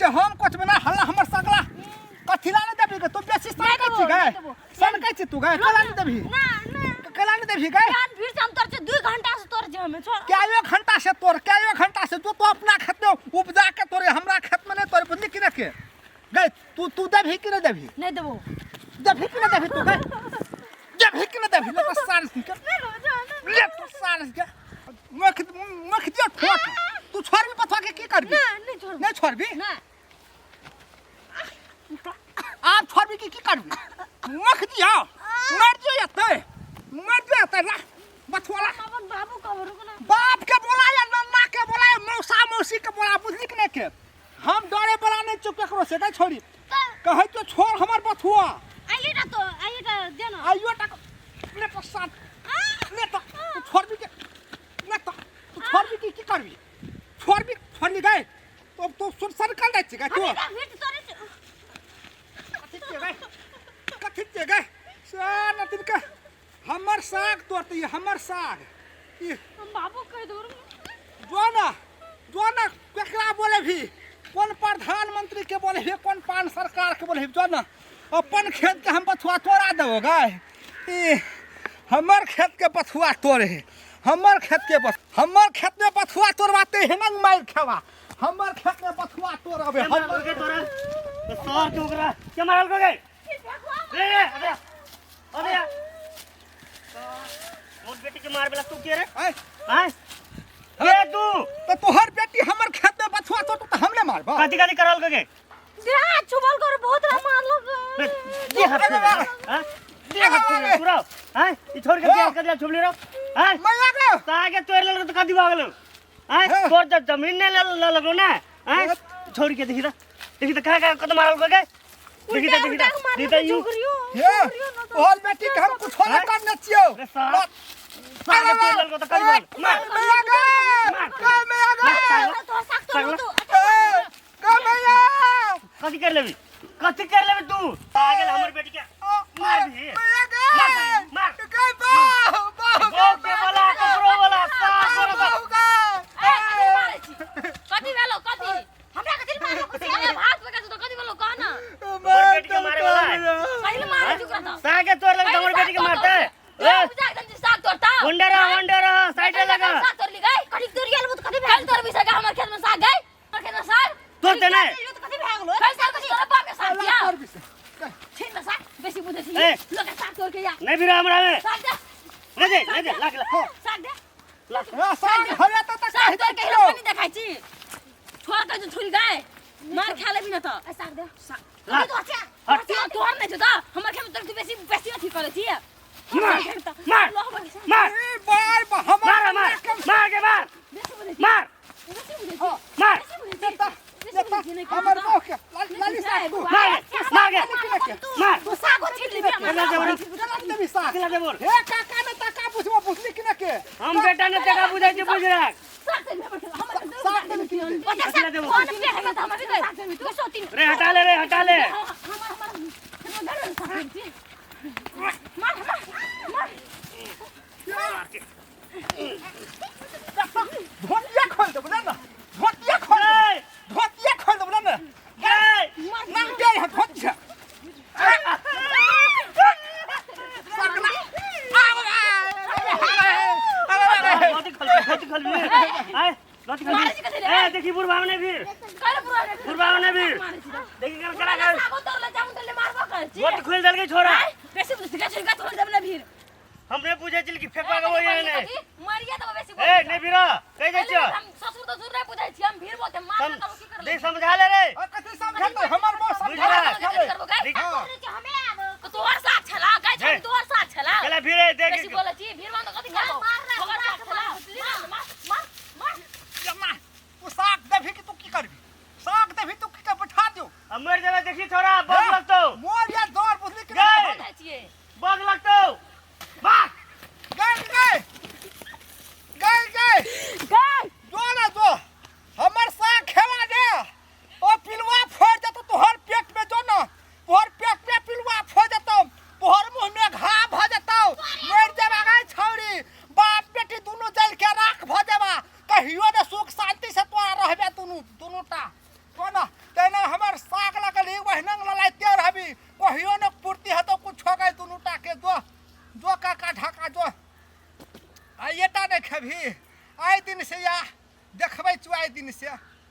से हम कोचबे ना हल्ला हमर सगला कथी ला नहीं देबी गे तू बेसी सनकै छी गे सनकै छी तू गे कला नहीं देबी ना ना कला नहीं देबी गे कान फिर से हम तोर से 2 घंटा से तोर जे हमें छोड़ कए घंटा से तोर कए घंटा से जो तू अपना खेत में उपजा के तोरे हमरा खेत में नहीं तोरे बुझली कि नहीं के गए तू तू देबी कि नहीं देबी नहीं देबो देबी कि नहीं देबी तू गए देबी कि नहीं देबी ले तो साल के ले तो साल के मख मख दियो ठोक तू छोड़बी पथवा के की करबी ना नहीं छोड़ नहीं छोड़बी ना आप छोड़बी की की करबी मख दियो मर दियो एते मर दियो एते ला बथुआ ला अपन बाबू कब रुक ना बाप के बोला या नन्ना के बोला या मौसा मौसी के बोला बुझली कि नहीं के हम डरे वाला नहीं चुप केकरो से नहीं छोड़ी कहै तो छोड़ हमर बथुआ आइए ना तो आइए ना दे ना आइयो टक ले तो साथ ले तो तू छोड़बी के ले तो तू छोड़बी की की करबी छोड़बी छोड़ली गए तो तू सुन सर कर दै छी गए तू हम फिर तोरे से कथी के गए कथी के गए से नतिन के हमर साग तोड़ती हमर साग ई हम बाबू कह दो जो ना जो ना केकरा बोले भी कोन प्रधानमंत्री के बोले भी कोन पान सरकार के बोले भी जो ना अपन खेत के हम बथुआ तोड़ा देबो गाय ई हमर खेत के बथुआ तोड़े है हमर खेत के बस हमर खेत में बथुआ तोड़वाते है ना मार खेवा हमर खेत में बथुआ तोड़ाबे के मारल हमर के तोरा तो सर के ओकरा के मारल के गए रे रे अबे अबे मोर बेटी के मार बेला तू के रे आय, हां के तू तो तोहर बेटी हमर खेत में बथुआ तोड़ तो हमने मारबा कथी कथी करल के गए दे चुबल कर बहुत रा मारल रे, दे हाथ से हां दे हाथ से पूरा हां ई छोड़ के बियाह कर दिया छुपली रो हां मैया गे ताके तोड़ लेल तो कथी भागल हां हाँ। तोर तो जमीन ने ले लगलो ना हां छोड़ के देखी त देखी त का का कत मारल के गए देखी त देखी त देखी त you हे तोहर बेटी के हम कुछ ना करने छियो रे साला साला तोड़ लेलको त कथी भागल मार मैया गे गे मैया गे तो साग तोड़ तू ए, गे मैया कथी कर लेबी कथी कर लेबी तू पागल हमर बेटी के मार भी मैया गे मार, मार। गे बाहु बाहु गो के वाला ककरो वाला साफ बाहु वाला गे ए कथी मारै छी कथी भेलो कथी हमरा कथी मारलो खुशी अरे भात पका तो कथी भेलो कह ना हमर बेटी के मारे वाला है पहिले मारै छी ओकरा तो सागे तोड़ लगे हमर बेटी के मारते ए उपजा एकदम से साग तोड़ता वंडर वंडर साइड लगा साग तोड़ ली गई कथी तोड़ गेल तो कथी भेल तोड़ भी सका हमर खेत में साग गई हमर खेत में साग तोड़ते नहीं। कथी भए गेलो कल साग तोरा बाप के साग दिया तोड़ भी से छीन में साग बेसी बुझै छी ए। लोग साग तोड़ के जा नहीं भी हमरा में साग दे नहीं दे नहीं दे लाग ला साग दे ए, साग हरे त त साग कहि तोड़ के दियो पानी देखाइ छी छोड़ के जो छुल गए मार खा लेबी न त ए साग दे ला। अरे तो अच्छा हट। अच्छा तोहर नहीं छौ त हमर खेत में तोर तू बेसी बेसी अथी करै छी मार मार मार ए बार बा हमर मार मार मार के मार बेसी बुझै छी मार बेसी बुझै छी हाँ। मार बेसी बुझै छी देता बेसी बुझै छी नहीं हमर बाह के लाली लाली साग तू मार मार के मार तू सागो छीन लेबी केना देबो केना देबी साग केना देबो हे काका ने तका पुछबो पुछली कि ना के हम बेटा ने टका बुझाइ छी बुझ रख साग दे हमर हमर साग देबी कि नहीं? पचास केना देबो? कोन पे है त हमर साग देबी तू सोती रे हटा ले रे हटा ले हमर हमर मार मार मार धोतिया खोल देबो ना ना धोतिया खोल देबो धोतिया खोल देबो ना ना ए ना दे है धोतिया सकला लौटी खल लौटी खल भी आए लौटी खल मारै छी कथी रे? ए देखी बुढ़वा ने भीड़ कर बुरा बुढ़वा ने भीड़ देखी कर करा कर सागो तोड़ ले जाऊं तो ले मारबो कर छी गोट खोल देलकै छोरा बेसी बुझ के छिड़का तोड़ देब ना भीड़ हमरे पूछे छिल कि फेंकवा के वही नहीं मरिया तो बेसी ए नहीं भीड़ा कह जाइ छियो हम ससुर तो नहीं बुझै छी हम भीड़ बोते मार सम त की कर दे समझा ले रे कथी समझेतै हमर बो बुझ रहा। समझेतै तो तोहर साथ छला गई हे। छ तोहर साथ छला चला भीड़े देख बेसी बोलै छी भीड़ में तो कथी खाबो तोहर साथ छला मार मार मार मार जमा तू साग देबही कि तू की करबी साग देबही तू की कर बैठा दियो हम मर जेबै देखी छोरा बग लगतौ मोर या दौड़ बुझली कि गए। नहीं बुझै छियै बग लगतौ भाग गए गए गए गए गई जो ना जो हमर साग खेवा दे ओ पिलुआ फोड़ देतो तोहर पेट में जो ना तोहर पेट में पिलुआ फोड़ देतो तोहर मुंह में घाव भ जेतो मर जेबा गए छौरी बाप बेटी दुनू जल के राख भ जेबा कहियो ने सुख शांति से तोरा रहबे दुनू दुनू टा कोना तेना हमर साग लगल ही वहनंग ललाइते रहबी, कहियो न पूर्ति हेतौ कुछो गए दुनू टा के। जो जो काका ढाका जो, आ एटा नहि खेबही आइ दिन से, या देखबै चु आइ दिन से।